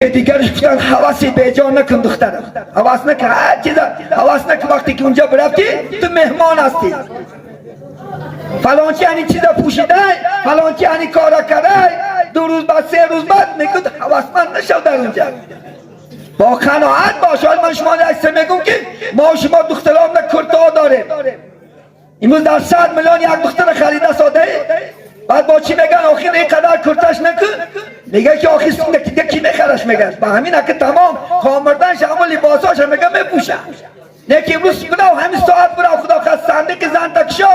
Дигарш гуфтан: ҳаваси беҷо накун, духтарам, ҳавас накун, ҳар чиза ҳавас накун. Вақте ки унҷа бирафтӣ, ту меҳмон ҳастӣ. Фалончи ани чиза пӯшидай, фалончи ани кора кардай, 2 рӯз баъд, 3 рӯз баъд мегӯд. Ҳавасманд нашав дар унҷа, бо қаноат бош. Ҳол ман шумо як чиз мегӯм, ки мо шумо духтаронна куртаҳо дорем. Имрӯз дар 100 миллион як духтара харида содаи, баъд бо чӣ меган? Охир ин қадар курташ накун, мега ки охир дига ки мехараш? Меган ба ҳамин аки тамом комирданш, ҳамон либосҳоша мега мепӯша. Не ки имрӯз бирав, ҳамин соат бирав, худо хост, сандиқи зан такшо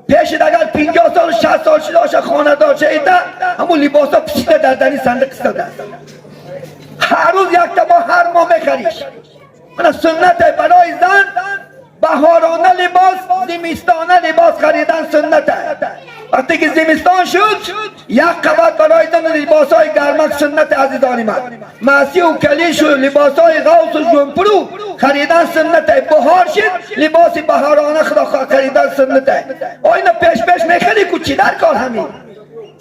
пешид. Агар 50 сол, 60 сол шуда хонадор шаида, ҳамон либосҳо пишида дар дари сандиқ истодааст. Ҳар рӯз якта бо ҳар моҳ мехариш. Мана суннате барои зан: баҳорона либос, зимистона либос харидан суннате. Вақте ки зимистон шуд, як қабат барои зан либосҳои гармак суннати. Азизони ман, масию калишу либосҳои ғавсу жумпуру харидан суннате. Баҳор шид, либоси баҳорона, худо, харидан суннате. Оина пеш пеш мехари ку, чӣ дар кор ҳамин?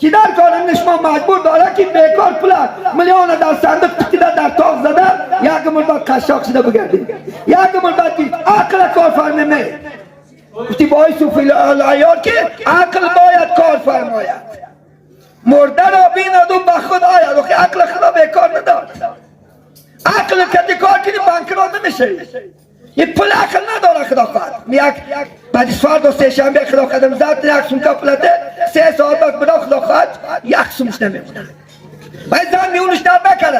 Чӣ дар кор ҳамин? Шумо маҷбур дорад ки бекор пула миллиона дар сандуқ тикида, дар тоқ зада, як умр баъд қашшоқ шуда бигардӣ. Як умр баъд ки ақла кор фармеме. Гуфти бой суфиёр, ки ақл бояд кор фармояд, мурда ро бинаду ба худ ояд. Охи ақл худо бекор надод. Ақл кади кор кунӣ, банкрот намешавӣ. Ин пул ақл надора, худо хоҳад. Як баъди фардо сешанбе, худо қадам зад, як сумка пулате, 3 соат баъд бира, худо хоҳад, як сумш намемонад. Вай зан миёнаш дар накард.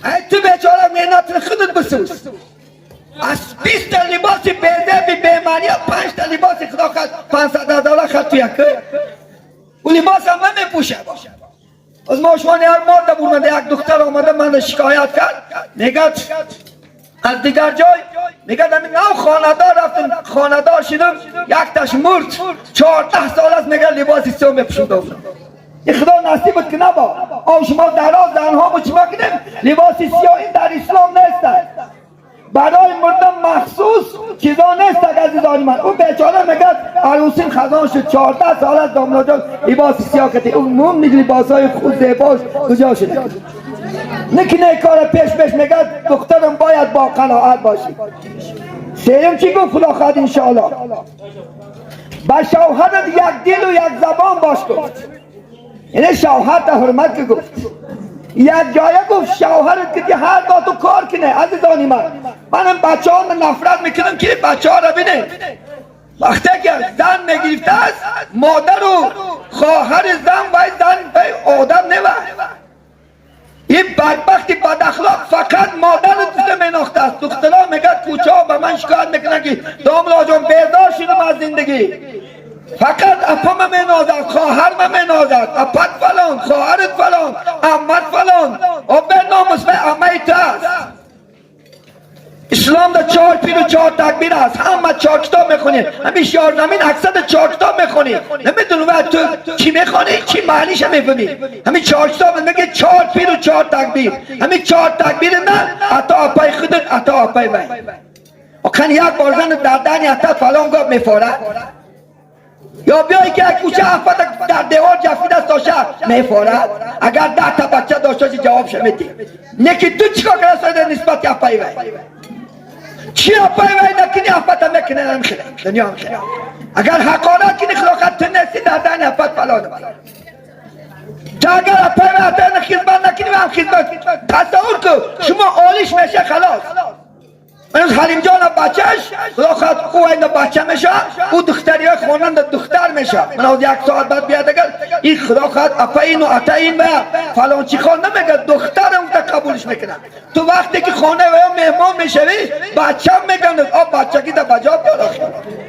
Ай ту бечора, меҳнати худат бисӯз. Аз 20 та либоси безеби бемаъния, панҷта либоси, худо хоҳад, 500 ҳазора хат ту як ӯ либосам намепӯшад. Аз мо шумо як модда бурмада, як духтар омада мана шикоят кард. Мегӯяд, аз дигар ҷой, мегӯяд, ҳамин нав хонадор рафтам, хонадор шудам, якташ мурд, 14 сол аст, мегӯяд, либоси сиёҳ мепӯшидам. Ин худо насибат ки набо. Ов шумо дароз занҳо бо чима кунем? Либоси сиёҳ ин дар ислом нест, барои мурда махсус чизо нест. Азизони ман, ӯ бечора мегӯяд, арӯсим хазон шуд, 14 сол аст, домлоҷон, либоси сиёҳ кати. Ӯ мумни либосҳои худ зебош куҷо шуда? Накуне кора пеш пеш. Мегӯяд, духтарам, бояд бо қаноат бошӣ. Сеюм чӣ гуфт, худо хоҳад, иншоалло? Ба шавҳарат як дилу як забон бош, гуфт. Яъне шавҳарта ҳурмат ки, гуфт. Як ҷоя, гуфт, шавҳарат ки ҳар гоҳ ту кор куне. Азизони ман, манам бачаҳоро нафрат мекунам, ки бачаҳоро бинед, вақте ки зан мегирифтааст, модару хоҳари зан, вай зан, вай одам нева. Ин бадбахти бадахлоқ фақат модару духта менохтааст. Духтаро мегӯяд, кӯчаҳо ба ман шикоят мекунанд, ки домлоҷон, безор шудам аз зиндагӣ, фақат апама менозад, хоҳарма менозад, апат фалон, хоҳарат фалон, аммат фалон. О беномус, вай аммаи ту аст. Ислом да чор пиру чор такбир аст. Ҳама чор китоб мехонӣ, ҳамин шиёрзамин аксар чор китоб мехонӣ. Намедонам, вай ту чӣ мехонӣ, чӣ маъниша мефаҳмӣ. Ҳамин чор китоб меге чор пиру чор такбир. Ҳамин чор такбир на ато апаи худат, ато апаи вай. Оқан як бор зан дар дани ата фалон гап мефорад, ё биёй ки як кӯча афата дар девор ҷафидааст, доша мефорад. Агар 10 та бача дошта боши, ҷавобша медиҳ. Не ки ту чӣ кор карда нисбати апаи вай? Чӣ апаи вай накунӣ, апата мекунӣ. Ҳамхеле дунё ҳамхеле. Агар ҳақорат кунӣ, худо, ту нести дар дани апат фалон. Ту агар апаи вай ата хизмат накунӣ, ҳам хизмат тасаввур ку, шумо олиш меша, халос. Ман Ҳалимҷон бачаш, худо хоҳад, ӯ айна бача меша, ӯ духтариҳои хонанда духтар меша. Ман ҳозир як соат баъд биёд, агар ин, худо хоҳад, апа ину ата ин ва фалончи хон намегӯяд, духтарам та қабулш мекунад. Ту вақте ки хонаи вая меҳмон мешавӣ, бачам мегӯянд, о бачагита ба ҷо биёр. Охир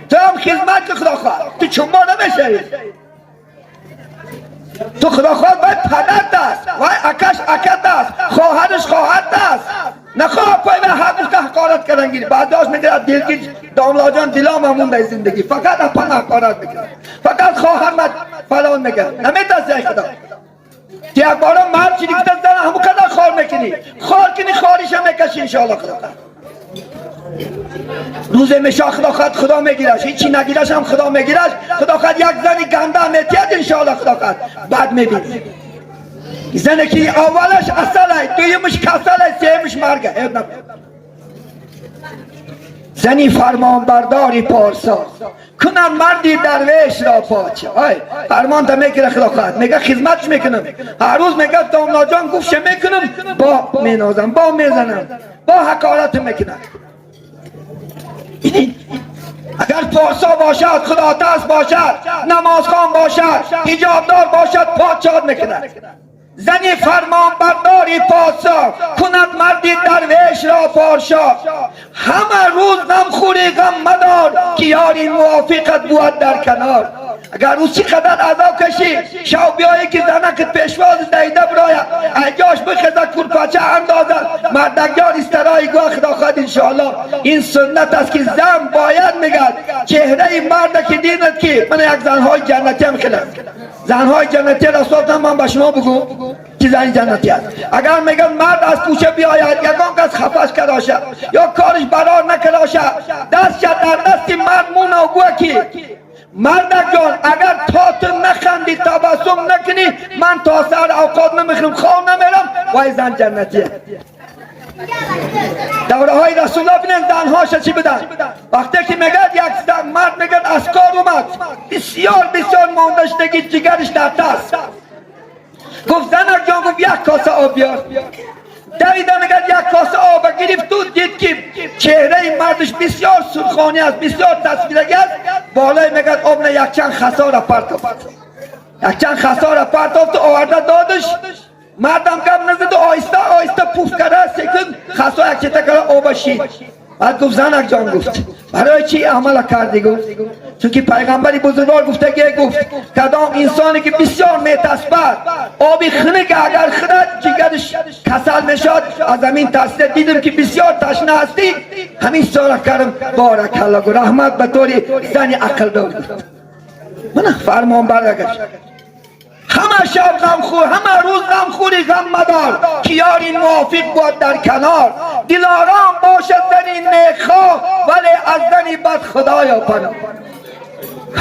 ту ҳам хизмат ки, худо хоҳад, ту чуммо намешавӣ. Ту, худо хоҳад, вай падарт аст, вай акаш акат аст, хоҳараш хоҳарт аст. Нахоҳ пой вай ҳақ гуфта ҳақорат кардан гири. Баъдош мегирад дилгир, домлоҷон, дилом ҳамондай зиндагӣ, фақат апан ҳақорат мекунад, фақат хоҳармат фалон мекунад. Наметарси ай худо? Ту як бора мард шидӣ, гуфта зан ҳамон қадар хор мекунӣ, хор кунӣ, хориша мекашӣ, иншоалло. Худо хоҳад, рӯзе меша, худо хоҳад, худо мегираш. Ҳичи нагираш ҳам худо мегираш. Худо хоҳад, як зани ганда метиҳад, иншоалло. Худо хоҳад, баъд мебинӣ. زنه که اولش اصله، دویمش کسله، سیمش مرگه. زنی فرمانبرداری پارسا کنم مردی درویش را پاچه. ای فرمان تا میگیره خدا میگه خدمتش میکنم، هر روز میگه داملا جان گفت میکنم، با مینازم، با میزنم، با حقارت میکنم. اگر پارسا باشد، خدا ترس باشد، نمازخوان باشد، حجابدار باشد، پادشاه میکند. زنی فرمانبرداری پادشاه کند مردی درویش را پادشاه. همه روز غم خوری غم مدار که یاری موافقت بود در کنار. اگر روز چقدر عذاب کشی، شو بیایی که زنکت پیشواز دیده برای اجاش بخزه کرپاچه اندازد، مردگیار استرای گوه خدا خواهد انشاءالله. این سنت است که زن باید میگد چهره مرد که دیند که من یک زنهای جنتی هم خیلی زنهای جنتی رسول من به شما بگو که زن جنتی است. اگر میگن مرد از کوچه بیاید یگان کس خفش کرده یا کارش برار نکرده، دست در دست مرد مونه و گوه که مردک جان اگر تا تو نخندی تبسم نکنی من تا سر اوقات نمیخورم، خواب نمیرم، وای زن جنتیه. دوره های رسول الله بینن زنهاش چی بدن. وقتی که میگد یک زن مرد میگد از کار اومد بسیار بسیار مانده شدگی جگرش در دست، گفت زنک جان، گفت یک کاسه آب بیار. دویده میگد یک کاسه آب گرفت و دید که چهره مردش بسیار سرخانی است، بسیار تصویرگی است. بالای میگد آب نه یک چند خسا را پرتافت، یک چند خسا را پرتافت و آورده دادش. مردم گم نزد و آهسته آهسته پوف کرده سکن خسا یک چته کرده آب شید. بعد گفت زنک جان، گفت برای چی عمل کردی؟ گفت چون که پیغمبری بزرگوار گفته که گفت کدام انسانی که بسیار میتسبد آبی خنک اگر خورد جگرش کسل میشد، از همین تسله دیدم که بسیار تشنه هستی، همین سوال کردم. بارک الله، رحمت به طوری زن عقل دار. من فرمان برگشت. همه شب غم خور، همه روز غم خوری غم مدار که یاری موافق بود در کنار. دلارام باشد زنی نیکخواه ولی از زنی بد خدایا پناه.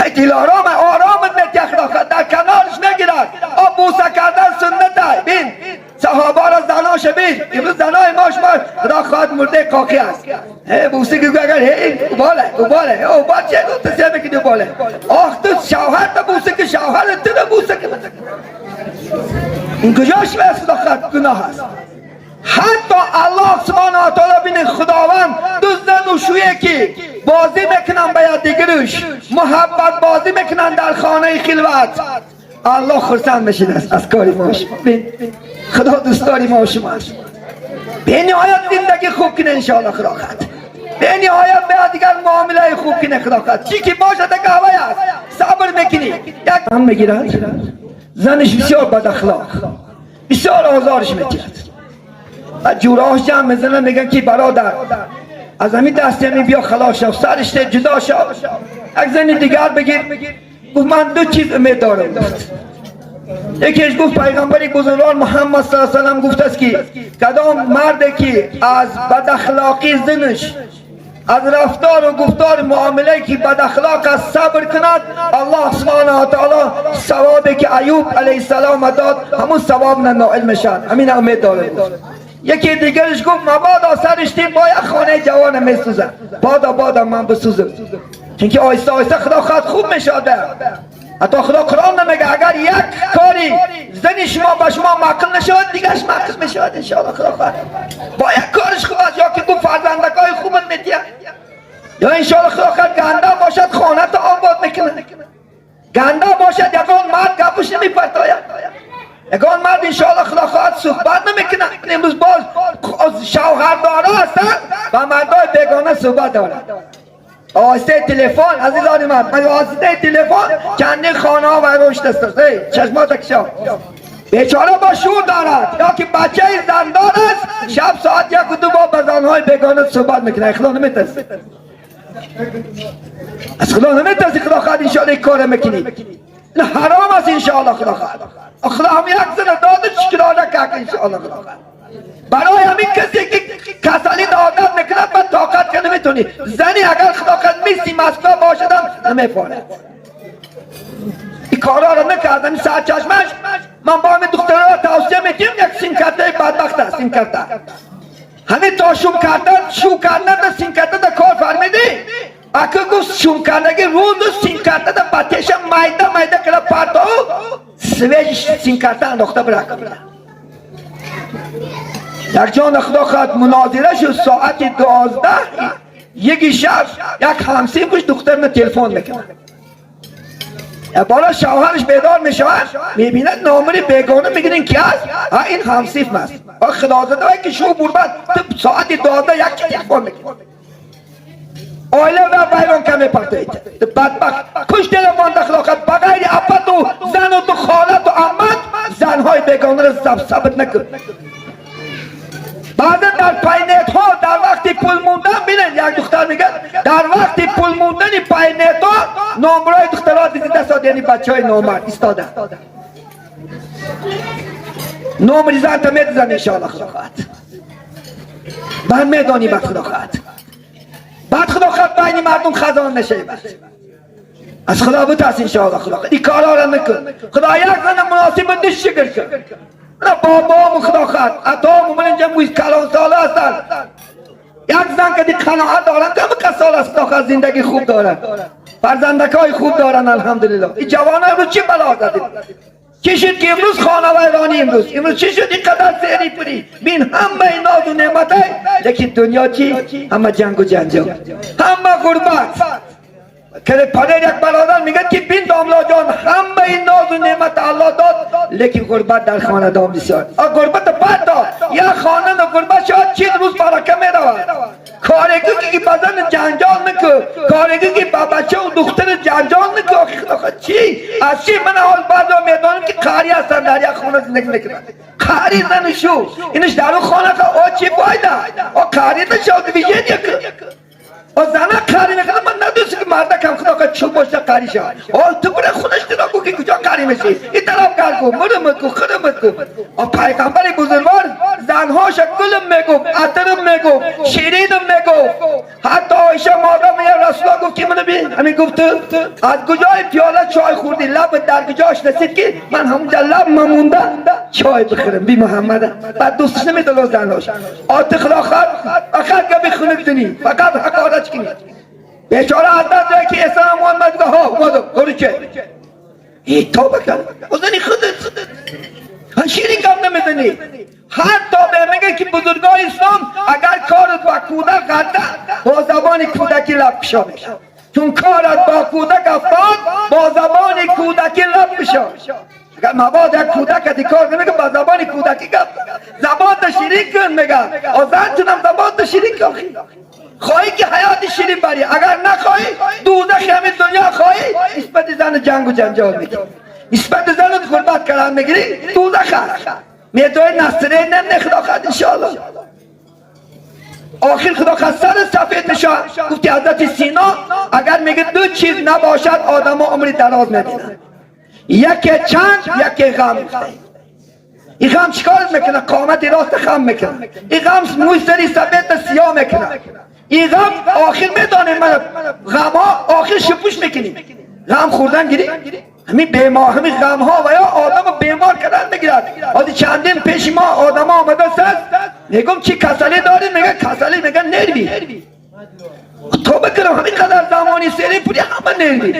هی دلارام آرامت میتیخ در کنارش نگیرد. آب بوسه کردن سنت بین صحابه را زناش بین. امروز زنای ما شما خدا خواهد مرده کاکی است. هی بوسه که اگر هی اوباله اوباله اوبال چه تو تسیه میکنی اوباله. آخ تو شوهر تا بوسه که شوهر تو تا بوسه که این کجاش به خدا خواهد گناه است. حتی الله سبحانه و تعالی بین خداوند دو زن و شویه که بازی میکنن باید دیگرش محبت بازی میکنن در خانه خلوت، الله خرسند میشه از کاری ما شما. خدا دوست داری ما شما به نهایت زندگی خوب کنه انشاءالله خدا خواهد. به نهایت به دیگر معامله خوب کنه خدا خواهد. چی که باشد که هوای است صبر میکنی. یک هم میگیرد زنش بسیار بد اخلاق، بسیار آزارش میکرد و جوراهاش جمع میزنن میگن که برادر از همین دست همین بیا خلاص شو، سرش جدا شو، یک زن دیگر بگیر. گفت من دو چیز امید دارم. یکیش گفت پیغمبر بزرگوار محمد صلی الله علیه و سلم گفت است که کدام مرد که از بد اخلاقی زنش، از رفتار و گفتار معامله که بد اخلاق است صبر کند، الله سبحانه و تعالی ثوابی که ایوب علیه السلام داد همون ثواب نائل میشد. همین امید داره. یکی دیگرش گفت مبادا سرش تیم با یک خانه جوان میسوزه، بادا بادا من بسوزم، چون که آهسته آهسته خدا خواهد خوب میشاده. حتی خدا قرآن نمیگه اگر یک کاری زنی شما با شما معقل نشود دیگرش معقل میشود انشاءالله. خدا خواهد با یک کارش خوب است، یا که گفت فرزندکای خوبت میتیه، یا انشاءالله خدا خواهد گنده باشد خانه تا آباد میکنه، گنده باشد یکان مرد گپش نمیپرتاید، یکان مرد انشاءالله خدا خواهد صحبت نمیکنه. امروز باز شوهر داره هستن و مردای بیگانه صحبت دارن. واسطه تلفن عزیزان من، واسطه تلفن چندین خانه ها و رشد است. چشمات کشا بیچاره با شور دارد، یا که بچه زندان است شب ساعت 1 و 2 با زنهای بیگانه صحبت میکنه. خدا نمیترسه، از خدا نمیترسی. خدا خواهد انشاءالله کار میکنی، نه حرام است انشاءالله. خدا خواهد خدا هم یک زن داده شکرانه که انشاءالله خدا خواهد. برای همین کسی که کسالی عادت میکند با طاقت که نمیتونی. زنی اگر خدا خواهد میسی مسکا باشدم نمیفاره این کارا رو نکردم. سرچشمش Ман бо ҳамин духтарҳо тавсия медиҳам, як симкартаи бадбахт аст, симкарта. Ҳамин то шум кардан, шу кардан да симкарта да кор фармидӣ? Ака гуфт, шум кардаги рӯзу симкарта да ба теша майда майда кара партову свежий симкарта андохта бирак. Як ҷон худо хоҳад мунозира шуд соати 12 яки шаб, як ҳамсинфаш духтарна телефон мекунад. Бора шавҳараш бедор мешавад, мебинад номери бегона, мегӯяд, ки аст? Ҳа, ин ҳамсинф аст. Худо зада ки шу бурбад, ту соати 12 як чи телефон мекунӣ? Оила ва вайрон ка мепартоед. Бадбахт, куш телефон да. Худо хоҳад ба ғайри апату зану ту холату аммат занҳои бегонаро сабт накун. Баъдан дар пайнетҳо дар вақти пул мондан бинед, як духтар мегӯяд, дар вақти пул мондани пайнетҳо номрои духтарҳо дидида сод, яъне бачаҳои номард истода номри занта медизан. Иншоалло, худо хоҳад баъд медонӣ, баъд худо хоҳад, баъд худо хоҳад байни мардум хазон мешавӣ. Аз худо битарс, иншоалло, худо хоҳад ин корҳоро накун. Худо як зана муносиба шукр кун. Бобому худо хоҳад атому ман инҷа калонсола ҳастанд, як зан кади қаноат доранд, ҳама сол аст, худо хоҳад зиндагӣ хуб доранд, фарзандакҳои хуб доранд, алҳамдулилло. Ин ҷавонҳо имрӯз чӣ бало задед? Чӣ шуд ки имрӯз хонавайронӣ? Имрӯз чӣ шуд ин қадар сери пурӣ? Бин, ҳамаи нозу неъматай, лекин дунё чӣ? Ҳама ҷангу ҷанҷол, ҳама ғурбат. Кали падар як бародар мегӯяд ки бин, домлоҷон, ҳамаи нозу неъмат Аллоҳ дод, лекин ғурбат дар хонадон бисёр. Ғурбат бад дод, як хонана ғурбат шавад, 40 рӯз барака меравад. Корегу ки ба зан ҷанҷол накун, корегу ки ба бачаву духтари ҷанҷол накун. Охи худо чӣ аз чӣ? Ман ҳол баъзо медонам ки қарӣ ҳастанд, дар як хона зиндагӣ мекунанд, қарӣ зану шу инаш дар он хона, о чӣ фоида? О қарӣ нашав, движение кун. О зана қарӣ мекунад, ман надӯст ки мардакам худо чӯб боша, қарӣ шавад. Ҳол ту бура худаш нигоҳ кун ки куҷо қарӣ мешӣ, ин тараф кар кун, мурмат кун, хурмат кун. О пайғамбари бузургвор занҳоша гулм мегуфт, атрм мегуфт, ширинм мегуфт. Ҳатто Оиша модар мея Расуло гуфт ки мана бин, ҳамин гуфт, аз куҷои пиёла чой хӯрдӣ, лаб дар куҷош расид ки ман ҳамунҷа лаб мамонда чой бихӯрам би Муҳаммада. Баъд дӯсташ намедонад занҳош. Оти худо хоҳад фақат габи хунук дунӣ, фақат ҳақорат кунӣ. Бечора аз даст ки эҳсон Муҳаммад гуфт, ҳо омадам, кориче эй, тоба кард. Озани худат ширин гап намезанӣ. Ҳатто мегӯяд ки бузургони ислом, агар корат ба кӯдак ғалта, бо забони кӯдакӣ лаб кушо мешавад. Чун корат бо кӯдак афтод, бо забони кӯдакӣ лаб кушо. Агар мабод як кӯдак кор намега, ба забони кӯдакӣ гап, забонта ширин кун мега. Озантунам забонта ширин кун. Хоҳӣ ки ҳаёти ширин барӣ, агар нахоҳӣ, дӯзахи ҳамин дунё хоҳӣ, нисбати зану ҷангу ҷанҷол мекунӣ, нисбати зану ғурбат кардан мегирӣ, дӯзах аст. Метои насре не, худо хоҳад иншоалло. Охир худо хоҳад сар сафед мешавад. Гуфти ҳазрати Сино, агар мега ду чиз набошад, одамо умри дароз мебинанд: яке чанд, яке ғам. Ин ғам чикор мекунад? Қомати рост хам мекунад. Ин ғам мӯи сари сафедта сиёҳ мекунад. Ин ғам охир медонем, ман ғамҳо охир шипуш мекунем, ғам хӯрдан гирӣ, ҳамин бемор, ҳамин ғамҳо ва ё одамо бемор кардан мегирад. Ҳозир чандин пеши мо одамо омадааст, мегӯм, чӣ касалӣ дорӣ? Мега, касалӣ, мега, нерви. Тоба кунам, ҳамин қадар замони сери пули, ҳама нерви,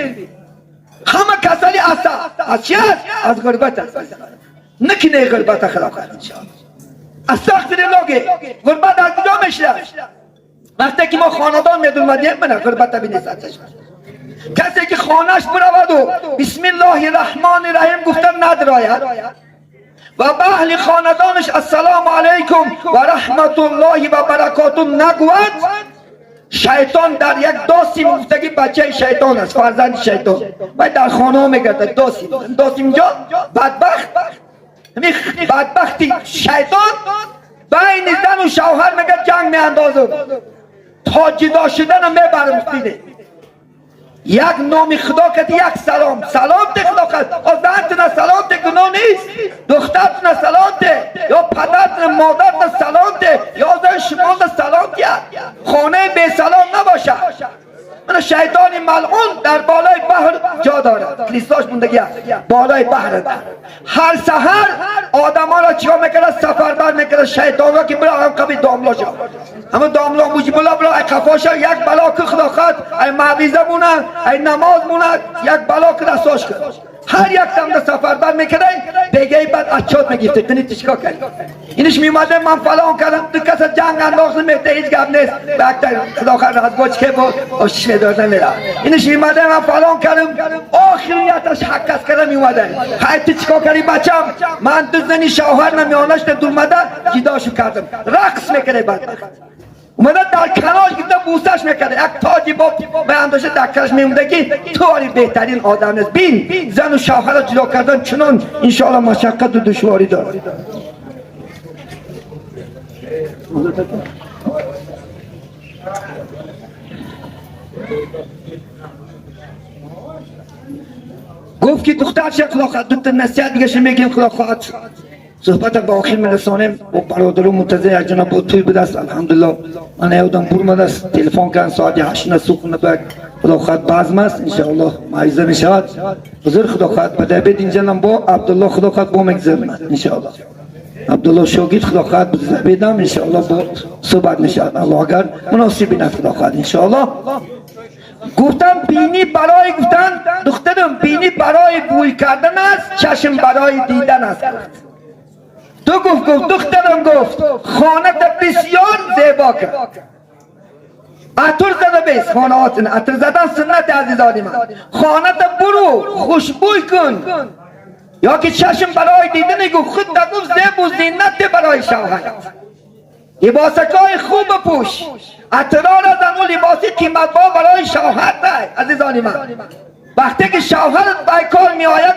ҳама касали асаб. Аз чи аст? Аз ғурбат аст. Накине ғурбата, худо хоҳад иншоалло. Астағфируллоҳ. Ғурбат аз куҷо мешавад? Вақте ки мо хонадон медурмадем, мана ғурбата бинесад. Касе ки хонаш бираваду бисмиллоҳи раҳмони раҳим гуфта надрояд ва ба аҳли хонадонаш ассалому алайкум ва раҳматуллоҳи ва баракоту нагӯяд, шайтон дар як досим гуфтаги бачаи шайтон аст, фарзанди шайтон вай дар хонаҳо мегардад. Досим, досимҷон, бадбахт, бадбахти шайтон байни зану шавҳар мега ҷанг меандозад, то ҷудо шудана мебарам. Диде, як номи худо кади, як салом, салом те, худо кад зантина салом те, гуноҳ нест, духтартина салом те, ё падартина, модартина салом те, ё зан шумода салом тиҳад. Хонаи бесалом набошад. من شیطان ملعون در بالای بحر جا دارد، کلیساش موندگی است بالای بحر. هر سحر آدم ها را چیکار میکنه؟ سفر بر میکنه شیطان را که برا هم قبیل داملا شد، اما داملا موجی بلا بلا ای قفاشا یک بلا که خدا خواهد، ای معویزه مونه، ای نماز مونه، یک بلا که رساش کرد. هر یک دم در سفر بر میکنه دیگه بعد اچاد میگیفته کنی چیکار کردی؟ اینش میومده من فلان کردم، تو کس جنگ انداخت میته هیچ گپ نیست، بعد خدا خیر از باج که بود آشش میداد نمیره. اینش میومده من فلان کردم، آخریتش حق از کردم میومده خیر تو چیکار کردی بچم؟ من دو زنی شوهر نمیانش در جداشو کردم. رقص میکنه بدبخت اومده در کنار گرفته بوسش میکرده، یک تاجی با به اندازه در کنارش میمونده که تو آری بهترین آدم نیست. بین زن و شوهر را جدا کردن چنان انشاءالله مشقت و دشواری داره. گفت که دختر چه خدا خواهد دو تا نصیحت دیگه میگیم خدا خواهد صحبت با آخر میرسانیم. و برادرو منتظر یک جناب بود توی بود است الحمدلله. من یادم برمد است تلفن کردن ساعت 8 صبح نه خدا خواهد بزم است انشاءالله معجزه میشود. حضور خدا خواهد بده بید اینجا با عبدالله خدا خواهد با میگذرم انشاءالله. عبدالله شاگرد خدا خواهد بدم انشاءالله با صحبت میشود الله اگر مناسب بیند خدا خواهد انشاءالله. گفتم بینی برای گفتن دخترم بینی برای بوی کردن است، چشم برای دیدن است. تو گفت دخترم گفت خانه بسیار زیبا کرد، عطر زده بیس خانه هاتون، عطر زدن سنت عزیزان من. خانه برو خوشبوی کن یا که چشم برای دیدن گفت خود گفت زیب و زینت برای شوهر. لباسکای خوب بپوش، عطرها را زن و لباسی قیمت با برای شوهر ده. عزیزان من وقتی که شوهرت به کار می آید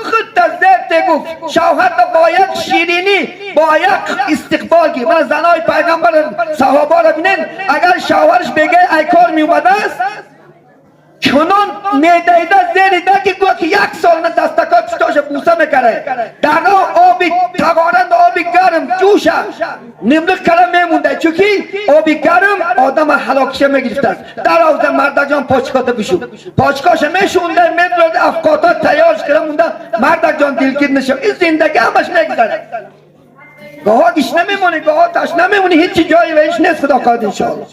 خود زیب گفت شوهر با یک شیرینی با یک استقبال گیر. من زنای پیغمبر صحابه را بینن اگر شوهرش بگه ای کار می اومده است چنان میدهیده زیر ده که گویا که یک سال نه دستکای پشتاش بوسه میکره، در راه آبی تغارند آبی گرم جوشه نمرق کرده میمونده، چون آبی گرم آدم هلاکشه میگرفته است. در آوزه مردک جان پاچکاته بشو، پاچکاش میشونده میدرد افکاتا تیارش کرده مونده، مردک جان دلگیر نشه. این زندگی همش میگذره، گاها گیش نمیمونی گاها تش نمیمونی، هیچی جایی بهش نیست خدا خواهد انشاءالله.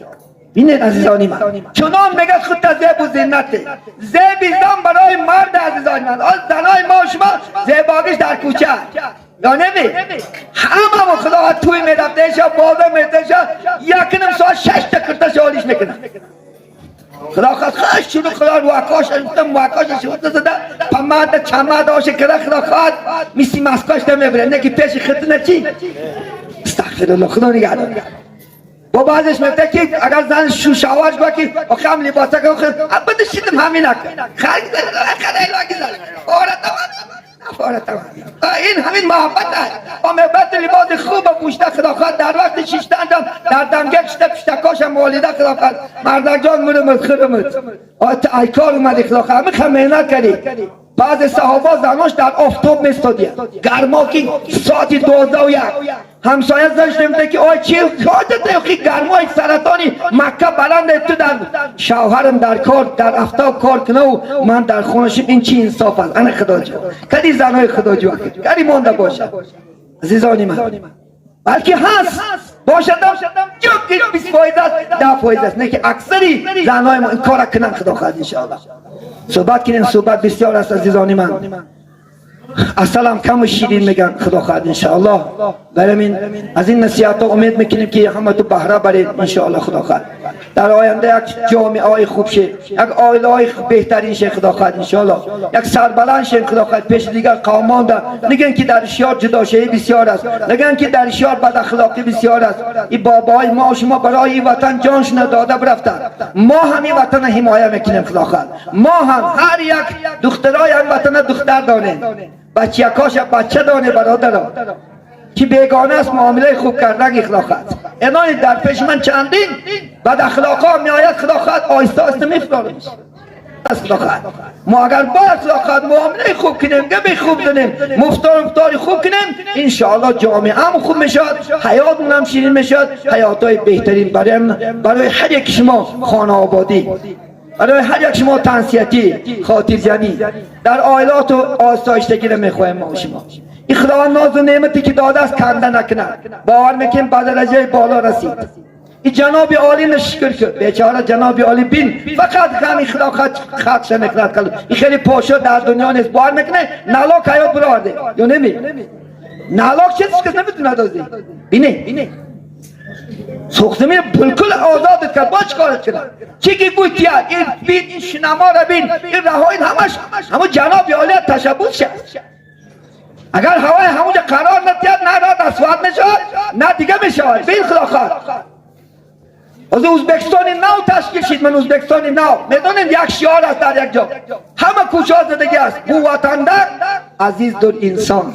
بینید عزیزانی من چنان میگه خود زیب و زینته، زیب زن برای مرد عزیزانی من. آن زنای ما شما زیباگیش در کوچه یا نمی همه خدا توی میرفته شا بازه میرفته شا یک نیم ساعت 6 تا کرتش آلیش میکنه. خدا خواست خواست شروع خدا رواکاش مواکاش شروع زده پماد چماد آشه کرده خدا خواست میسی مسکاش نمیبره نه که پیش خط نه چی. استغفر الله خدا نگهدار. با بعضش میگه که اگر زن شوشاواش با که آخه هم لباسه که آخه بده شیدم همین نکن خرگ این همین محبت است. با محبت لباس خوب پوشته خدا خواهد در وقت شیشتن در دمگه شده پشتکاش مالیده خدا خواهد مردک جان مرمت خرمت آت ایکار اومدی خدا خواهد همین خواهد محنت کردی. بعض صحابه زناش در آفتاب میستادیه گرما که ساعت 12 و 1 همسایه زنش نمیده که آی چی حاجت خی گرمای سرطانی مکه بلنده تو در شوهرم در کار در آفتاب کار کنه و من در خونشم، این چی انصاف است؟ انا خدا جو کدی زنای خدا جو کدی مانده باشه عزیزانی من، بلکه هست باشدم جوک 20% است 10% است، نه که اکثری زنای ما این کار کنن خدا خواهد انشاءالله. صحبت کنیم صحبت بسیار است عزیزانی من، اصلا کم و شیرین میگن خدا خواهد انشاءالله. برای از این نصیحت ها امید میکنیم که همه تو بهره برید انشاءالله خدا خواهد در آینده یک جامعه های خوب شه، یک عائله های بهترین شه خدا خواهد انشاءالله، یک سربلند شه خدا خواهد پیش دیگر قومان ده. نگن که در شیار جداشهی بسیار است، نگن که در شیار بد اخلاقی بسیار است. این بابای ما و شما برای این وطن جانشون داده برفتن، ما هم این وطن حمایه میکنیم خدا خواهد. ما هم هر یک دخترای هم وطن دختر دانیم، بچه کاش بچه دانه برادران که بیگانه است معامله خوب کردن خدا خواهد. اینانی در پیش من چندین بد اخلاقا می آید خدا خواهد آهسته آهسته میفرارم از خدا خواهد. ما اگر با اخلاق خواهد معامله خوب کنیم، گپی خوب دنیم، مفتار خوب کنیم، انشاءالله جامعه هم خوب میشد، حیاتمون هم شیرین میشد، حیاتای بهترین برای هر یک شما خانه آبادی. Барои ҳар як шумо тансиҳатӣ, хотирҷамӣ дар оилату осоиштагиро мехоҳем. Мо шумо ин Худованд нозу неъмате ки додааст, канда накунад. Бовар мекунем, ба дараҷаи боло расид. Ин ҷаноби олӣ шукр кун, бечора ҷаноби олӣ бин, фақат ғами Худо хатша мекунад. Ин хеле подшоҳ дар дунё нест. Бовар мекунед, налог ҳаёт бироварде ё неми? Налог чиз кас наметунад озӣ бине сохтами билкул озодат кард. Бо чӣ корат кунад? Чӣ ки гӯйтия, ин бин, ин шинамора бин, ин раҳоин ҳамаш ҳамун ҷаноби олия ташаббус шад. Агар ҳавои ҳамунҷа қарор натиҳад, на рад асфалт мешавад, на дига мешавад. Бин, Худо хоҳад, ҳозир Ӯзбекистони нав ташкил шид. Ман Ӯзбекистони нав медонем, як шиор аст, дар як ҷо ҳама кӯчаҳо задагӣ аст: «Бу ватанда азиздур инсон».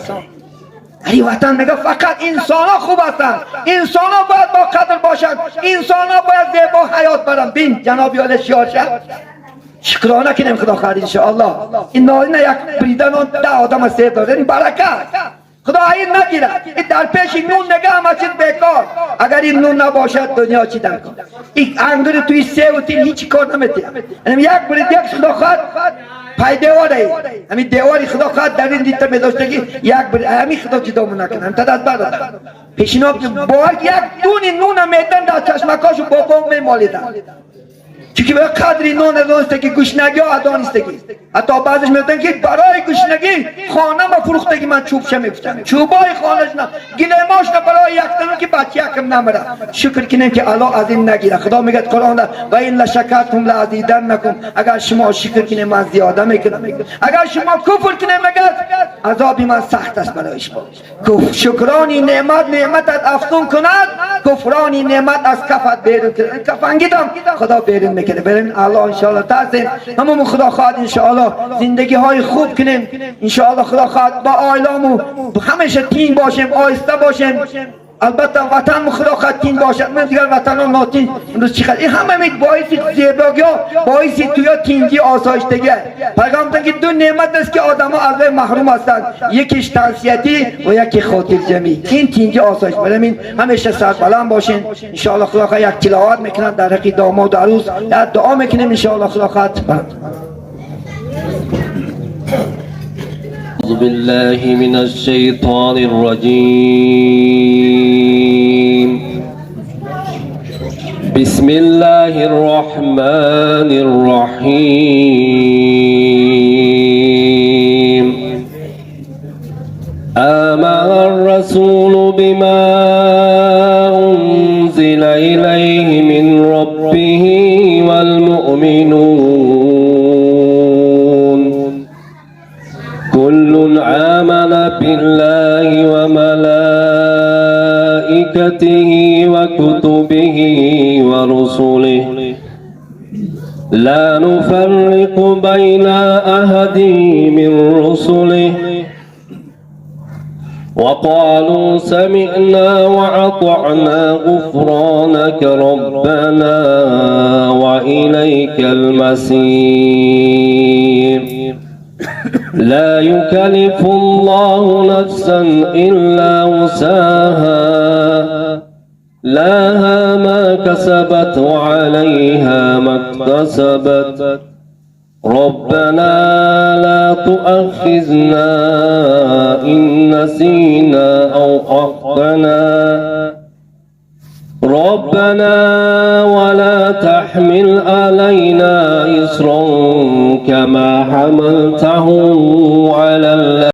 Дар ин ватан, мега, фақат инсонҳо хуб ҳастанд, инсонҳо бояд бо қадр бошанд, инсонҳо бояд зебо ҳаёт баранд. Бин, ҷаноби олия шиор шад. Шукрона кунем, Худо хоҳад, иншоаллоҳ. Ин нолина як бридан он 10 одама сер дорад. Ин баракат, Худо ин нагирад. Ин дар пеши нун, мега, ҳама чиз бекор. Агар ин нун набошад, дунё чӣ дар кор? Ин ангури туи севу тин ҳеҷ кор наметиҳад. Як брид як, Худо хоҳад, пайдевор, ҳамин девори, Худо хоҳад, дар ин дита медоштагӣ як бри ҳамин, Худо ҷудому накунад. Ҳам аз бародар пешино бовар, як дуни нуна медан, дар чашмакошо бобо мемолидан, чунки ба қадри нон надонистагӣ, гушнагиҳо адонистагӣ. Ҳатто баъзеш мегуфтанд, ки барои гушнагӣ хонама фурӯхтагӣ ман, чӯбша мегуфтам, чӯбои хонашна, гилемошна, барои яктану ки бача якам намра. Шукр кинем, ки Аллоҳ аз ин нагира. Худо мегӯяд Қуръонда: «Ва ин лашакартум лаазиданнакум». Агар шумо шукр кинем, ман зиёда мекунам. Агар шумо куфр кинем, мегӯяд, азоби ман сахт аст барои шумо. Шукрони неъмат неъматат афзун кунад, куфрони неъмат аз кафат берун кунад. Кафангидам Худо берун мекунад. Берин, Аллоҳ, иншоаллоҳ, тарсем ҳамамон. Худо хоҳад, иншоаллоҳ, зиндагиҳои хуб кунем. Иншоаллоҳ, Худо хоҳад, бо оиламу ҳамеша тинҷ бошем, оҳиста бошем. Албатта, ватан, Худо хоҳад, тинҷ бошад. Ман дигар ватанҳо нотинҷ имрӯз чӣ хел. Ин ҳама боиси зебогиҳо, боиси туё тинҷӣ, осоиштагӣ. Пайғамбар, ки ду неъмат аст, ки одамҳо аз вай маҳрум ҳастанд: якиш тансиҳатӣ ва яке хотирҷамӣ, ин тинҷӣ, осоиш. Барои ҳамин ҳамеша сарбаланд бошем, иншоаллоҳ. Худо хоҳад, як тиловат мекунанд дар ҳаққи домоду арӯс, як дуо мекунем, иншоаллоҳ, Худо хоҳад. أعوذ بالله من الشيطان الرجيم. بسم الله الرحمن الرحيم. آمن الرسول بما أنزل إليه من ربه والمؤمنون. كل آمن بالله وملائكته وكتبه ورسله، لا نفرق بين أحد من رسله، وقالوا سمعنا وأطعنا، غفرانك ربنا وإليك المصير. لا يكلف الله نفسا إلا وسعها، لها ما كسبت وعليها ما اكتسبت. ربنا لا تؤاخذنا إن نسينا أو أخطأنا. ربنا ولا تحمل علينا إصرا كما حملته على